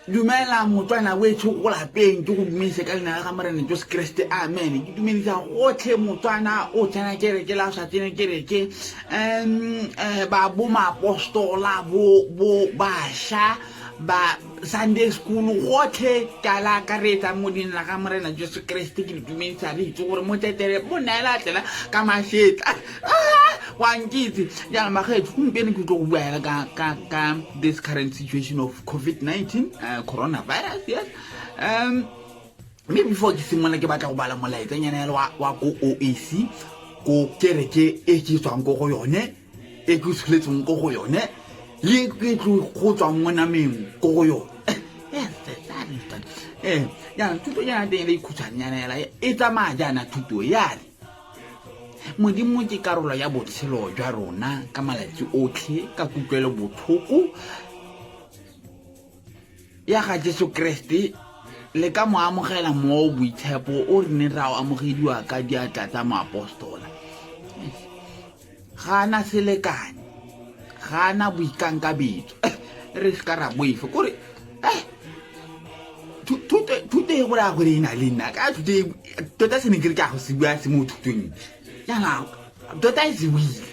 Dumela motswana wetsho go lapeng, ke go dumedise ka leina la ga Morena Jesu Kriste, amen. Ke dumedisa gotlhe motswana o tsena kereke la sa tsene kereke, um ba bo maapostola, bo bo basha ba Sunday school, gotlhe ka la akaretsa mo leina la ga Morena Jesu Kriste. Ke le dumedisa, re itse gore motletere mo neela tlela ka mašetla wa nkitse. Jaanong bagaetsho, gompieno ke tlo go bua hela ka ka ka this current situation of COVID-19, coronavirus, yes. Mme before ke simolola, ke batla go bala molaetsanyana yalo wa ko OAC, ko kereke e ke tswang ko go yone, e ke tsholetseng ko go yone, le ke tlo go tswang mo nameng ko go yone. Ee, jaanong thuto jaana teng e le khutshwanyana hela, e tsamaya jaana thuto ya re Modimo ke karolo ya botshelo jwa rona ka malatsi otlhe ka kutlwelo botlhoko ya ga Jesu Kriste, le ka mo amogela mo boitshepo o re neng ra o amogediwa ka diatla tsa moapostola. Ga ana selekane, ga ana boikankabetso, re se ka ra boifa kore thuto e go raya gore e na le nna ka thuto e tota se ne ke re ke a go se bua se mo thutong jaana, tota e se buile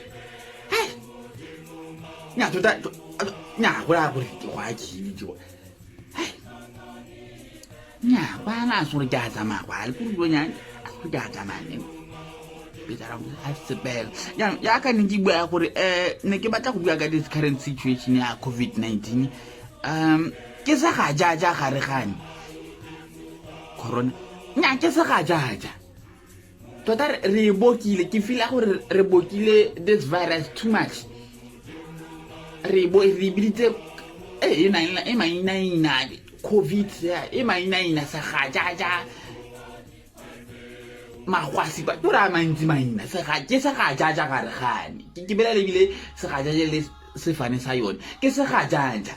nya tota nya go raya gore ke go a kile ke nya kwana a se gore ke a tsamaya kwa le kore nya a se ke a tsamaya ne betara a sepela. Jaanong jaaka ne ke bua gore ne ke batla go bua ka this current situation ya COVID-19, ke sa ga jaja gare gane corona nya ke sa ga jaja tota re e bokile. Ke feela gore re bokile this virus too much, re bo re biditse e e mainaina COVID e mainaina sa ga jaja magwasi ba ke a mantsi maina ke se ga jaja gare gane ke bela lebile se ga jaja le sefane sa yone ke se ga jaja.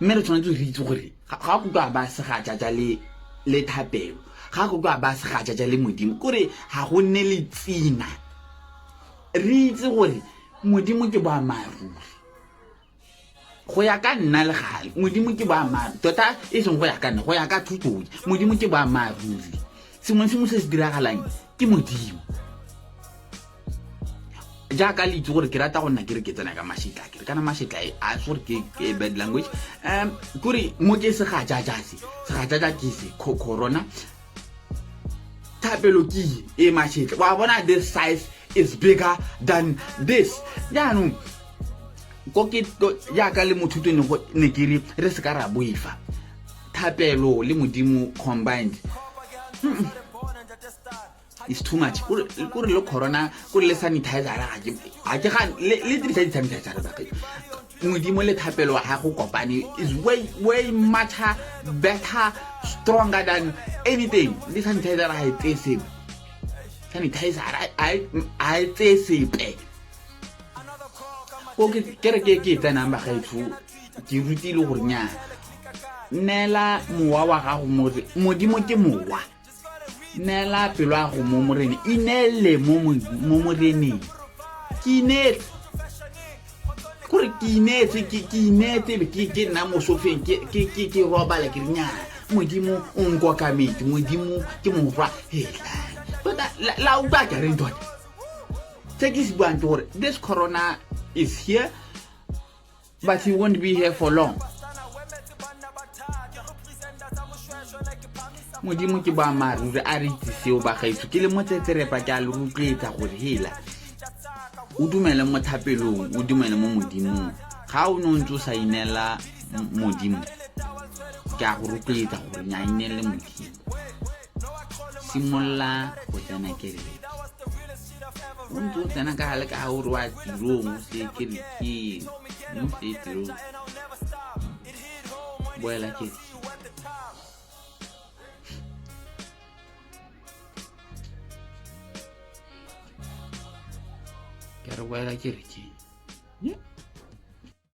Mme re tshwanetse re itse gore ga go ka ba se ga jaja le thapelo, ga go ka ba se ga jaja le Modimo, kore ga go nne le tsina. Re itse gore Modimo ke boammaaruri. Go ya ka nna le gale, Modimo ke boammaaruri tota, e seng go ya ka nna, go ya ka thutoi, Modimo ke boammaaruri. Sengwe le sengwe se se diragalang ke Modimo. Jaaka le itse gore ke rata go nna ke re ke tsena ka mašetla, ke re kana mašetla e a se gore ke bad language, kore mo ke segajaja, se segajaja ke se corona, thapelo ke e mašetla wa bona, this size is bigger than this. Jaanong ko ke jaaka le mothuto ne go ne ke re re se ka ra boifa, thapelo le Modimo combined is too much. Kore le corona, kore le sanitizer, ga ke ga le dirisa di-sanitizer ba Modimo le thapelo ga go kopane is way way much better, stronger than anything. Le sanitizer ga e tseye sepe, sanitizer ga e tseye sepe. Ko kereke ke e tsenang bagaetsho, ke rutile gore nya neela mowa wa gago, Modimo ke mowa, neela pelo ya go mo Morene, ineele mo Moreneng. Ke ineetse, kore ke ineetse, ke ineetse, ke nna mo sofeng, ke robala, ke re nyaa, Modimo o nkokametse, Modimo ke morwa hela tota. La utlwa ke reng tota? Se ke se buang ke gore this corona is here, but he won't be here for long. Modimo ke boammaaruri, a re itse seo bagaetsho. Ke le motsetserepa, ke a le rotloetsa gore hela o dumele mo thapelong, o dumele mo Modimong. Ga o ne o ntse o sa ineela Modimo, ke a go rotloetsa gore nya ineele Modimo, simolola go tsena kereke. O ntse o tsena ka gale ka ga o re wa tirong, o se kerekeng, o se tirong, boela kereke. Ke re boela kerekeng.